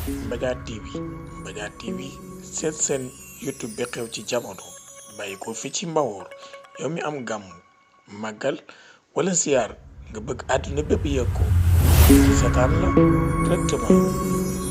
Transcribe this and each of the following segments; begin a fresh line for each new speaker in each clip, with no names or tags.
Mbadiar TV Mbadiar TV seen YouTube bi xew ci jamono bàyyi ko fi ci Mbawoor yow mi am gàmm màggal wala ziar nga bëgg àdduna bépp yëg ko seetaan la directement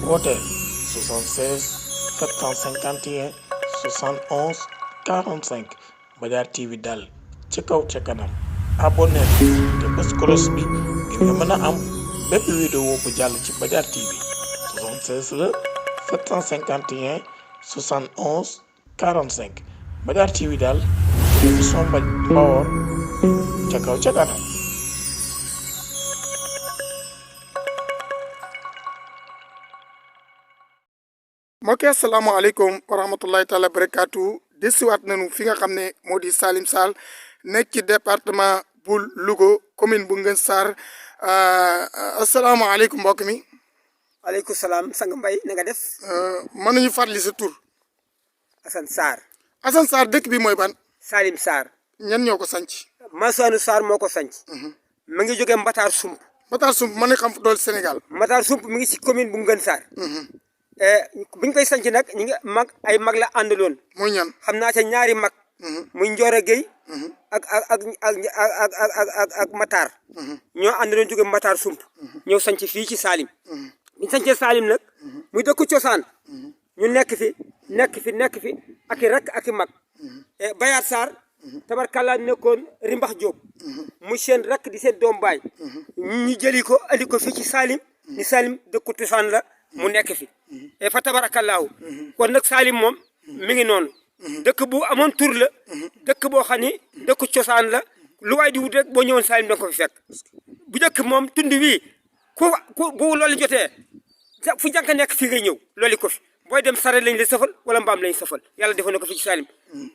wooteel 76 751 71 45 Mbadiar TV daal ci kaw ca kanam abonné te bës cloche bi ngir nga mën a am bépp vidéo bu jàll ci Mbadiar TV 76 la 751 71 45 Mbadiar TV daal télévision Mbawoor ca kaw ca kanam.
mbokk yi asalaamaaleykum wa rahmatullahi taala barakaatu desiwaat nañu fi nga xam ne moo di Salim Sall nekk ci département bu Louga commune bu Nguén Sarr asalaamaaleykum mbokk mi.
waaleykum salaam sang Mbaye na nga def.
mën nañu fàttali sa tur.
Assane Sarr.
Assane Sarr dëkk bi mooy ban.
Salim Sarr.
ñan ñoo ko sanc.
Massoane Sarr moo ko sanc. mu ngi jógee Mbatar Sump.
Matar Sump mën na xam dool Sénégal.
Mbatar Sump mi ngi ci commune bu Nguén Sarr. buñ koy sanc nag ñi nga ay mag la àndaloon.
mooy ñan
xam naa ca ñaari mag. muy Ndiora Gueye. ak Matar. ñoo àndaloon jóge Mbatar Sump. ñëw sanc fii ci Salim. biñ sancee Salim nag. muy dëkku cosaan. ñu nekk fi ak i rakk ak i mag. Bayat Sarr. tabarkàllaa nekkoon Rimbax Diop. muy seen rakk di seen doom baay. ñu jëli ko andi ko fii ci Salim. ni Salim dëkku cosaan la mu nekk fi. fa tabarakallaahu kon nag Salim moom mi ngi noonu. dëkk bu amoon tur la. dëkk boo xam ni dëkku cosaan la. lu waay di wut rek boo ñëwoon Salim da nga ko fi fekk. bu njëkk moom tund wii ku bu loolu jotee fu jànk nekk fii ngay ñëw loolu ko fi booy dem sare lañ la sëfal wala mbaam lañ sëfal yàlla defoon na ko fi ci Salim.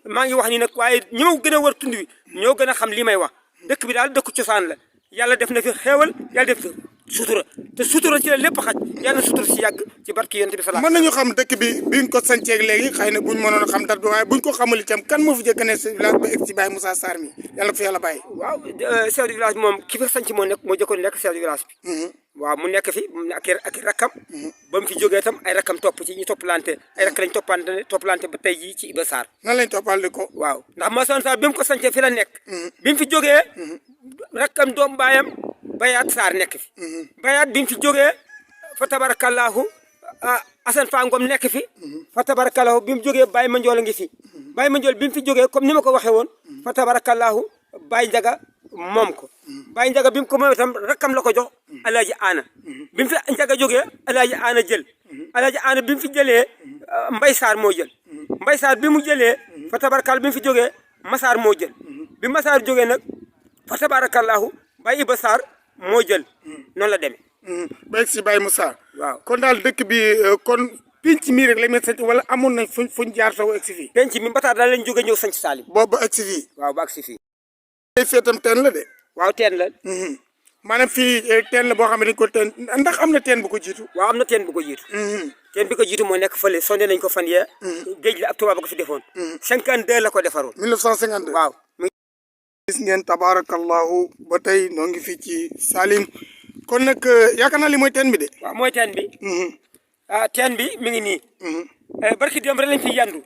maa ngi wax ni nag waaye ñi ma gën a wër tund wi ñoo gën a xam li may wax dëkk bi daal dëkku cosaan la yàlla def na fi xéewal yàlla def fi sutura te sutura ci la lépp xaj yàlla na sutura si yàgg ci barki yonent bi salaam.
mën nañu xam dëkk bi biñ ko sanceeg léegi xëy na buñ mënoon a xam date bi waaye buñ ko xamul itam kan moo fi jëkk ne si village ba egg ci Baye Moussa Sarr mi yàlla ko fi yàlla bàyyi.
waaw chef de village moom ki fa sanc moo jëkkoon nekk chef de village bi. waaw mu nekk fi ak rakkam. ba mu fi jógee itam ay rakkam topp ci ñu toppalante ay rakk lañ toppalante ba tey jii ci Iba Sarr.
nan lañ toppalante ko.
waaw ndax Massoane Sarr bi mu ko sancee fi la nekk. bi mu fi jógee. rakkam doom baayam Bayat Sarr nekk fi. Bayat bi mu fi jógee fa tabarakallahu Assane Fangom nekk fi. fa tabarakallahu bi mu jógee Baye Mandiol a ngi fi. Baye Mandiol bi mu fi jógee comme ni ma ko waxee woon. fa tabarakallahu Baye Ndiaga moom ko. Baye Ndiaga bi mu ko moom itam rakkam la ko jox Alaaji Aana. bi mu fi Ndiaga jógee Alaaji Aana jël. Alaaji Aana bi mu fi jëlee Mbay Sarr moo jël. Mbay Sarr bi mu jëlee fa tabarakallahu bi mu fi jógee Masaar moo jël. bi Masaar jógee nag fa tabarakallahu Baye Iba Sarr moo jël noonu la demee.
ba si Baye Moussa.
waaw
kon daal dëkk bi kon penc mii rek lañ mën sant wala amoon nañ fuñ jaar saw egg si fii.
penc mi Mbatar daal lañ jóge ñëw sanc Salim.
boobu ba egg si fii.
waaw ba egg si fii.
tey fii itam teen la de.
waaw teen la.
maanaam fii teen la boo xam ne dañ ko teen ndax am na teen bu ko jiitu.
waaw am na teen bu ko jiitu. teen bi ko jiitu moo nekk fële sondé nañ ko fan yee. géej la ab tubaab ba ko fi defoon. 52 la ko defaroon.
1952
waaw.
gis ngeen tabaarakallahu ba tey noo ngi fii ci Salim kon nag yaakaar naa li mooy teen bi de.
waaw mooy teen bi. teen bi mi ngi nii. barki démb rek lañ fi yandu.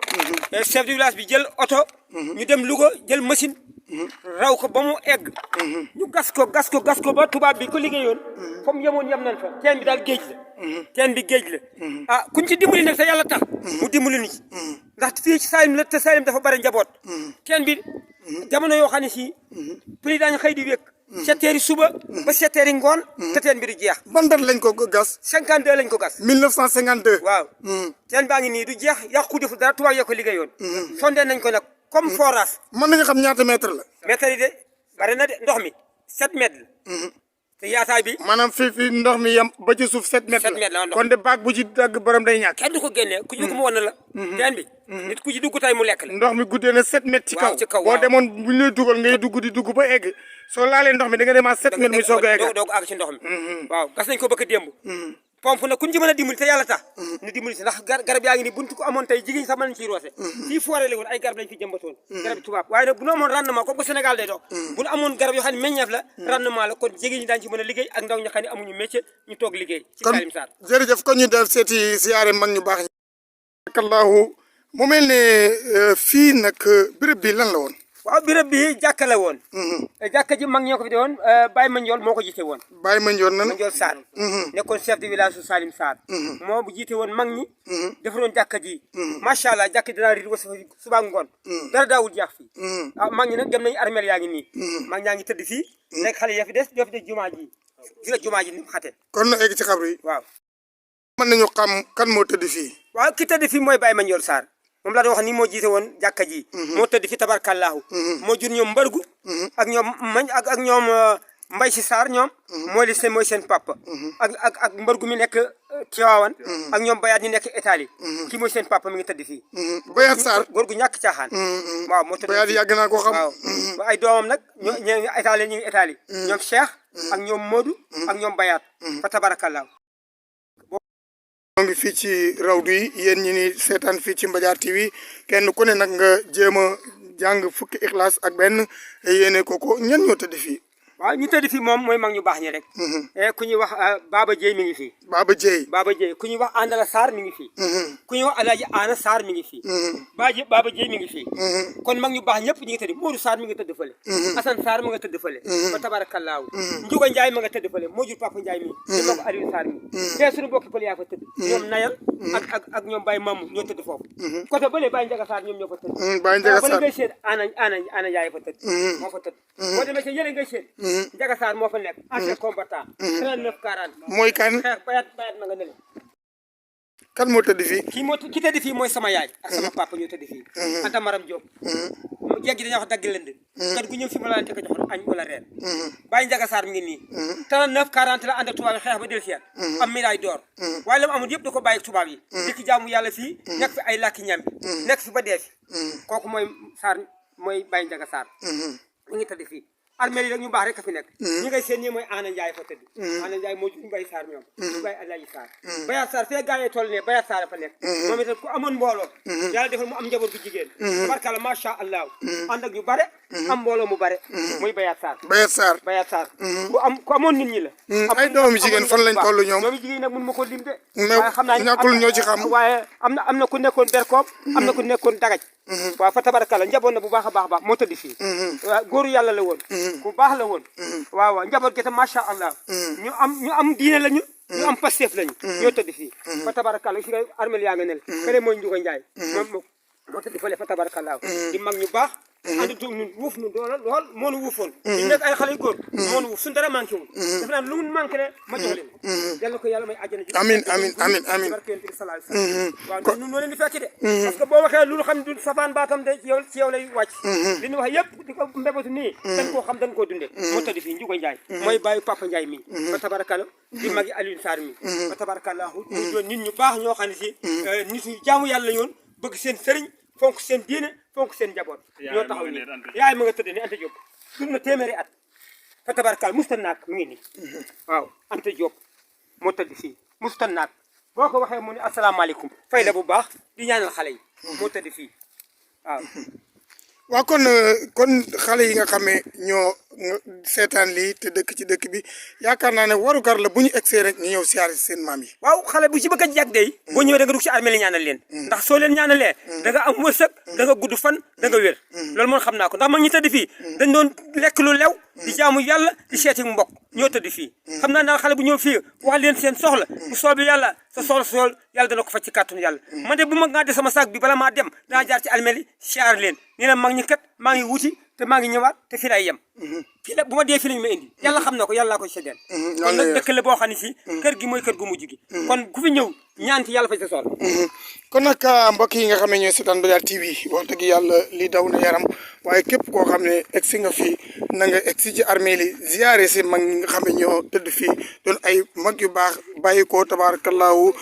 chef de village bi jël oto. ñu dem Louga jël machine. raw ko ba mu egg. ñu gas ko ba tubaab bi ko liggéeyoon. comme yemoon yem nañ fa teen bi daal géej la. teen bi géej la. kuñ ci dimbali nag te yàlla tax. mu dimbali ni ci. ndax fii ci Salim la te Salim dafa bari njaboot. teen bi jamono yoo xam ne si. prix daañu xëy di wékk. 7 heures suba ba 7 heures ngoon. te teen bi du jeex.
ban date lañ ko gas.
52 lañ ko gas.
1952.
waaw. teen baa ngi nii du jeex yàqu defu dara tubaab yoo ko liggéeyoon. sondé nañ ko nag comme forage.
mën nañu xam ñaata mètre la.
mètre yi de bari na de ndox mi 7 mètres la. te yaataay bi.
maanaam fii ndox mi yem ba ci suuf 7 mètres la.
7 mètres la
kon de baag bu ci dagg borom day ñàkk.
kenn du ko génnee ku ci dugg mu wan la. teen bi. nit ku ci dugg tay mu lekk la.
ndox mi guddee na 7 mètres.
waaw ci kaw
boo demoon bu ñu lay dugal ngay dugg ba egg soo laalee ndox mi da nga demaat 7 mètres muy soog a egg.
doog àgg ci ndox mi. waaw gas nañ ko bëgg démb. pompe nag ku ñu ci mën a dimbali te yàlla tax ñu dimbali si ndax garab yaa ngi ni buntu ko amoon tey jigéen sax mën nañ ciy roose fii forêt la woon ay garab lañ fi jëmbatoon garab tubaab waaye nag bu ñu amoon rendement comme que Sénégal day dox bu ñu amoon garab yoo xam ne meññeef la rendement la kon jigéen ñi daañu ci mën a liggéey ak ndaw ñi xam ne amuñu métier ñu toog liggéey ci Salim Sarr
jërëjëf kon ñu def seeti siyaare mag ñu baax ñi kallahu mu mel ne fii nag béréb bi lan la woon
waaw béréb bi jàkka la woon jàkka ji mag ñoo ko fi de woon Baye Mandiol moo ko jiite woon
Baye Mandiol nan
Mandiol Sarr nekkoon chef de village su Salim Sarr moo bu jiite woon mag ñi defaroon jàkka ji macha allah jàkka dinaa riir wasa suba ngoon dara daawul jeex fii mag ñi nag dem nañu armeel yaa ngi nii mag ñaa ngi tëdd fii nekk xale ya fi des ñoo fi des jumaa ji fi la jumaa ji ni mu xate
kon na egg ci xabru yi
waaw
mën nañu xam kan moo tëdd fii
waaw ki tëdd fii mooy Baye Mandiol Sarr moom laa doon wax ni moo jiite woon jàkka ji moo tëdd fi tabarkallaahu moo jur ñoom mbargu ak ñoom mañ ak ñoom mbay si Sarr ñoom mooy seen papa ak mbargu mi nekk Tiwaawan ak ñoom bayaat ñi nekk Italie kii mooy seen papa mi ngi tëdd fii
Bayaat Sarr
góor gu ñàkk caaxaan waaw moo tëdd
Bayaat yàgg naa ko xam
waaw ay doomam nag ñoo ngi Italie ñu ngi Italie ñoom Cheikh ak ñoom Modou ak ñoom bayaat fa tabarakallaahu
moo ngi fii ci rawdu yi yéen ñi ni seetaan fii ci Mbadiar TV kenn ku ne nag nga jéem a jàng fukki ixlaas ak benn yéene koko ñan ñoo tëdd fii
waaw ñu tëdd fii moom mooy mag ñu baax ñi rek ku ñuy wax Baba Dieye mi ngi fii
Baba Dieye
ku ñuy wax Andala Sarr mi ngi fii ku ñuy wax Alaaji Ana Sarr mi ngi fii Baba Dieye mi ngi fii kon mag ñu baax ñëpp ñi ngi tëdd Modou Sarr mi nga tëdd fële Assane Sarr ma nga tëdd fële fa tabarakallaahu Njuga Njaay ma nga tëdd fële moo jur Papa Njaay mi ñu bokk Aliou Sarr mi te suñu bokki fële yaa fa tëdd ñoom Nayal ak ñoom Baye Mamou ñoo tëdd foofu côté bële Baye Njaga Sarr ñoom ñoo fa tëdd
Baye Njaga Sarr
bële ngay seet Ana Njaay fa tëdd moo fa tëdd boo demee ci yële ngay seet Njaga Sarr moo fa nekk ancien combattant 39 40
mooy kan
xeex bayat ma nga nele
kan moo tëdd fii
ki tëdd fii mooy sama yaay ak sama papa ñoo tëdd fii Anta Maram Diop jeeg gi dañuy wax dagg lënd kat gu ñëw fi ma la ko joxoon añ wala reer Baye Njaga Sarr mi ngi nii 39 40 la ànd ak tubaab yi xeex ba del siyaat am médaille d'or waaye la mu amul yëpp da ko bàyyi tubaab yi dikk jaamu yàlla fii nekk fi ay làkki ñam bi nekk fi ba dee fi kooku mooy Sarr mooy Baye Njaga Sarr mi ngi tëdd fii armée yi rek ñu baax rek a fi nekk ñi ngay seen ñi mooy Ana Ndiaye fa tëdd Ana Ndiaye moo jur Mbaye Sarr ñoom Mbaye Alaji Sarr Bayat Sarr fee gaayee toll ne Bayat Sarr fa nekk moom itam ku amoon mbooloo yàlla defal mu am njaboot bu jigéen tabarkalla macha allah ànd ak ñu bare am mbooloo mu bare muy Bayat Sarr Bayat Sarr ku amoon nit ñi la
ay doomu jigéen fan lañ toll ñoom
doomu jigéen nag mun ma ko lim de
mais
xam naa
ñàkkul ñoo ci xam
waaye am na ku nekkoon Berkoom am na ku nekkoon Dagaj waaw fa tabarakalla njaboot na bu baax a baax moo tëdd fii waaw góoru yàlla la woon ku baax la woon waaw njaboot gi tam macha allah ñu am diine lañu ñu am Pastef lañu ñoo tëdd fii fa tabarakalla fi nga armel yaa nga nel kene mooy Njuga Njaay moom moo tëdd fële fa tabarakalla di mag ñu baax ànd tu ñun wuuf nu dool lool moo nu wuufoon ñu nekk ay xale yu góor moo nu wuuf suñu dara manqué wul dafa naan lu mu manqué ne ma jox leen yàlla ko yàlla may àjjana ji amiin barke yonent bi sallallahu alayhi wasallam waaw ñun noo leen di fekk de parce que boo waxee lu xam ne du safaan baatam de ci yow lay wàcc li ñu wax yëpp di ko mbébatu nii dañ koo xam dañ koo dunde moo tëdd fii Njuga Njaay mooy bàyyi Papa Njaay mi fa tabarakalla di magi Aliou Sarr mi fa tabarakallahu ñu doon nit ñu baax ñoo xam ne si nit ñu jaamu yàlla yoon bëgg seen sëriñ fonk seen diine fonk seen njaboot ñoo taxaw ni yaay ma nga tëdd ni Anta Diop dund na téeméeri at fa tabarkal musta naak mu ngi nii waaw Anta Diop moo tëdd fii musta naak boo ko waxee mu ne asalaamaaleykum fay la bu baax di ñaanal xale yi moo tëdd fii waaw
waaw kon xale yi nga xamee ñoo seetaan lii te dëkk ci dëkk bi yaakaar naa ne warugar la bu ñu egsee rek ñu ñëw siyaare seen maam yi
waaw xale bu ci bëgg a jag dey boo ñëwee da nga dugg ci armée li ñaanal leen ndax soo leen ñaanalee da nga am wërsëg da nga gudd fan da nga wér loolu moom xam naa ko ndax mag ñi tëdd fii dañ doon lekk lu lew di jaamu yàlla di seeti mbokk ñoo tëdd fii xam naa daal xale bu ñëw fii wax leen seen soxla bu soobee yàlla sa soxla yàlla dana ko faj ci kàttanu yàlla man de bu ma ngàddee sama saak bi bala maa dem danaa jaar ci armée li siyaar leen nee na mag ñi kat maa ngi wuti te maa ngi ñëwaat te fii lay yem fii la bu ma dee fii lañu ma indi yàlla xam na ko yàlla laa koy seddeel kon nag dëkk la boo xam ne si kër gi mooy kër gu mujj gi kon ku fi ñëw ñaanti yàlla faj sa soxla
kon nag mbokk yi nga xam ne ñooy seetaan Mbadiar TV wax dëgg yàlla li daw na yaram waaye képp koo xam ne egsi nga fii na nga egsi ci armée li ziyaare si mag ñi nga xam ne ñoo tëdd fii doon ay mag yu baax bàyyi ko tabarakallahu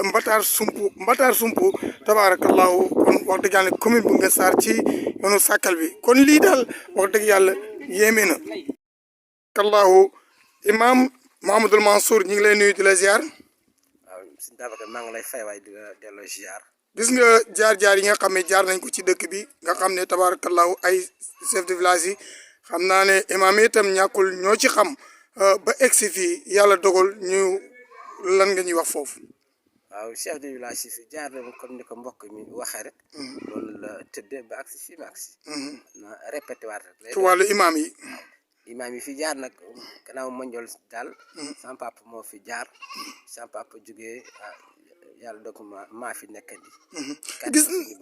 mbataar sumpu tabarakallahu kon wax dëgg yàlla commune bu Nguer Sarr ci yoonu Sakal bi kon lii daal wax dëgg yàlla yéeme na kallahu imam Mouhamadoul Mansour ñu ngi lay nuyu di la ziar
sëñ Babacar maa ngi lay fay waaye di la delloo ziar.
gis nga jaar-jaar yi nga xam ne jaar nañ ko ci dëkk bi nga xam ne tabarakallahu ay chef de village yi xam naa ne imaam yi itam ñàkkul ñoo ci xam ba egsi fii yàlla dogal ñu lan nga ñuy wax foofu.
waaw chef de village yi fi jaar na comme ni ko mbokk mi waxee rek. loolu la tëddee ba agsi fii ma agsi. na répété waat rek.
ci wàllu imaam yi.
imaam yi fi jaar nag gannaaw mondial daal. sama papa moo fi jaar. sama papa jógee yàlla doog maa fi nekkandi.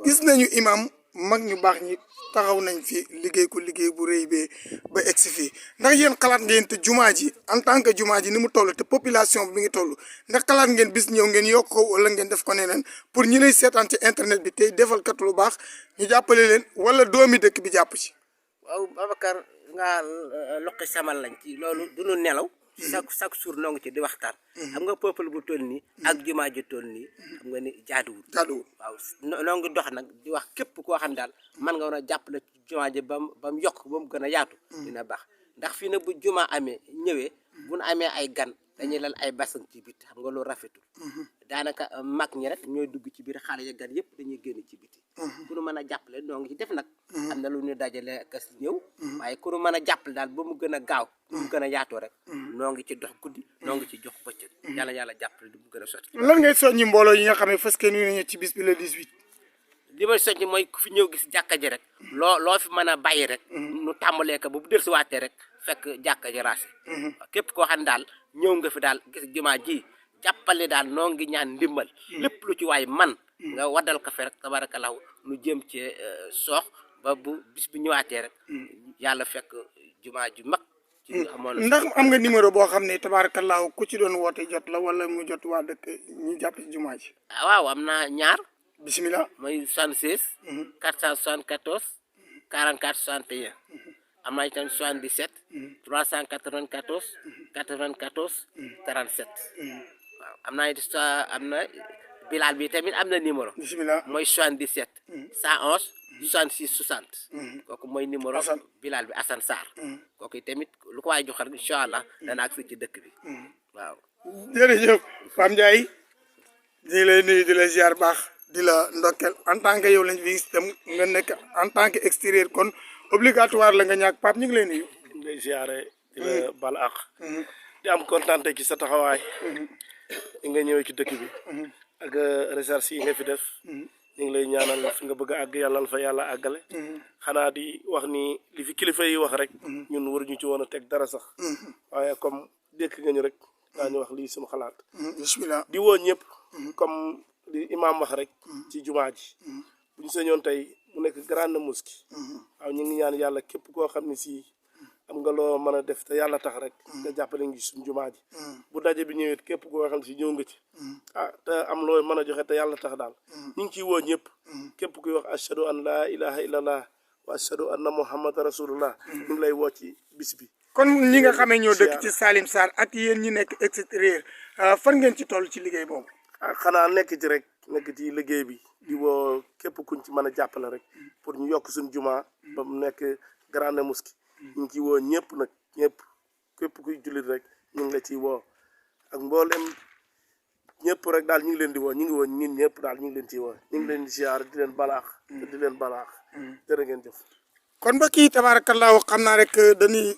gis nañu imaam mag ñu baax ñi taxaw nañ fi liggéey ko liggéey bu rëy bee ba egsi fii ndax yéen xalaat ngeen te jumaa ji en tant que jumaa ji ni mu toll te population bi mi ngi toll ndax xalaat ngeen bis ñëw ngeen yokk ko wala ngeen def ko neneen pour ñi lay seetaan ci internet bi tey defal kat lu baax ñu jàppale leen wala doomi dëkk bi jàpp ci.
waaw Babacar nga loqi samal lañ ci loolu du ñu nelaw. chaque jour noo ngi ci di waxtaan. xam nga peuple bu toll nii. ak jumaa ji toll nii. xam nga ni jaaduwul. waaw noo ngi dox nag di wax képp koo xam daal man nga war a jàppale jumaa ji ba mu yokk ba mu gën a yaatu. dina baax ndax fii nag bu jumaa amee ñëwee bu nu amee ay gan dañuy lal ay basang ci biti xam nga loolu rafetul. daanaka mag ñi rek ñooy dugg ci biir xale ya gan yëpp dañuy génn ci biti. ku nu mën a jàppale noo ngi ci def nag. am na lu ñu dajale kas ñëw. waaye ku nu mën a jàppale daal ba mu gën a gaaw. ba mu gën a yaatoo rek. noo ngi ci dox guddi noo ngi ci jox bëccëg. yàlla jàppale mu gën a sotti.
lan ngay soññi mbooloo yi nga xam ne fas yéene ci bis bi le 18.
li may soññi mooy ku fi ñëw gis jàkka ji rek. loo fi mën a bàyyi rek. nu tàmbalee ko ba bu dellusiwaatee rek fekk jàkka ji raase. képp koo xam ne daal ñëw nga fi daal gis jumaa ji jàppale daal noo ngi ñaan ndimbal. lépp lu ci waay man nga waddal ko fe rek tabarakallahu nu jëm ci soox ba bu bis bu ñëwaatee rek yàlla fekk jumaa ju mag.
ndax am nga numéro boo xam ne tabarakallahu ku ci doon woote jot la wala mu jot waa dëkk ñu jàpp ci jumaa ji.
waaw am na ñaar.
bisimilah.
mooy 76. 474 44 61. am na itam 77. 394 94 37. waaw am na Bilal bi tamit am na numéro.
bisimilah
mooy 77. 111 66 60. kooku mooy numéro. Bilal bi Assane Sarr. kooku tamit lu ko waay jox rek incha allah dana ak ci dëkk bi. waaw.
jërëjëf Pape Ndiaye di lay nuyu di la ziar baax di la ndokkel en tant que yow lañ fi dem nga nekk en tant que extérieur kon obligatoire la nga ñàkk Pape ñu ngi lay nuyu.
di lay ziare di la bal ak di am kontaan ci sa taxawaay. nga ñëwee ci dëkk bi. ak recherche yi nga fi def. ñu ngi lay ñaanal fi nga bëgg a àgg yàlla na fa yàlla àggale. xanaa di wax ni li fi kilifa yi wax rek. ñun waruñu ci woon a teg dara sax. waaye comme dégg nga ñu rek daañu wax lii suñu xalaat.
bismillah
di woo ñëpp. comme li imaam wax rek. ci jumaa ji. bu ñu sañoon tey mu nekk grande mosquée. waaw ñu ngi ñaan yàlla képp koo xam ne si am nga loo mën a def te yàlla tax rek. nga jàppale ngi suñu jumaa ji. bu daje bi ñëwee képp koo xam ne si ñëw nga ci. te am loo mën a joxe te yàlla tax daal. ñu ngi ciy woo ñëpp. képp kuy wax ashhadu an laa ilaha illallah wa ashhadu anna muhammad rasulullah. ñu ngi lay woo ci bis bi.
kon ñi nga xamee ñoo dëkk ci Salim Sarr ak yéen ñi nekk extérieur fan ngeen ci toll ci liggéey boobu.
xanaa nekk ci rek nekk ci liggéey bi di woo képp kuñ ci mën a jàppale rek pour ñu yokk suñu jumaa ba mu nekk grande mosquée. ñu ngi ciy woo ñëpp nag ñëpp képp kuy jullit rek ñu ngi la ciy woo ak mboolem ñëpp rek daal ñu ngi leen di woo ñu ngi woo ñun ñëpp daal ñu ngi leen ciy woo ñu ngi leen di siyaar di leen balaax di leen balaax jërë ngeen jëf.
kon mbokk yi tabaarakallaahu xam naa rek dañuy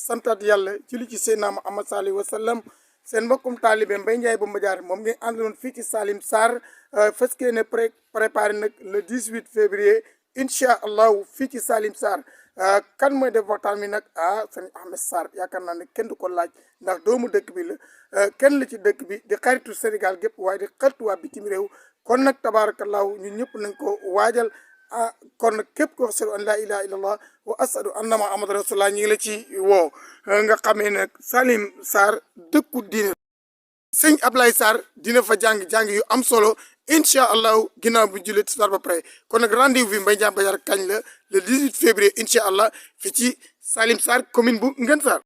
santaat yàlla julli ci Seydina Muhammad sallallaahu alayhi wa sallam seen mbokkum taalibe Mbaye Ndiaye Bamba Diar moom ngeen àndaloon fii ci Salim Sarr fas yéene préparé nag le 18 février incha allahu fii ci Salim Sarr kan mooy def waxtaan mi nag sëñ Ahmed Sarr yaakaar naa ne kenn du ko laaj ndax doomu dëkk bi la kenn la ci dëkk bi di xaritu Sénégal gépp waaye di xaritu waa bitim réew kon nag tabaarakallaahu ñun ñëpp nañ ko waajal. kon nag képp ko ashadu an laa ilaha illallah wa ashadu anna muhammad rasulullah ñi ngi la ci woo nga xamee nag Salim Sarr dëkku diine sëñ Ablaye Sarr dina fa jàng yu am solo incha allahu ginnaaw bu jullit Sarr ba pare kon nag rendez-vous bi Mbaye Ndiaye Bamba Diar kañ la le 18 février incha allah fi ci Salim Sarr commune bu Ngën Sarr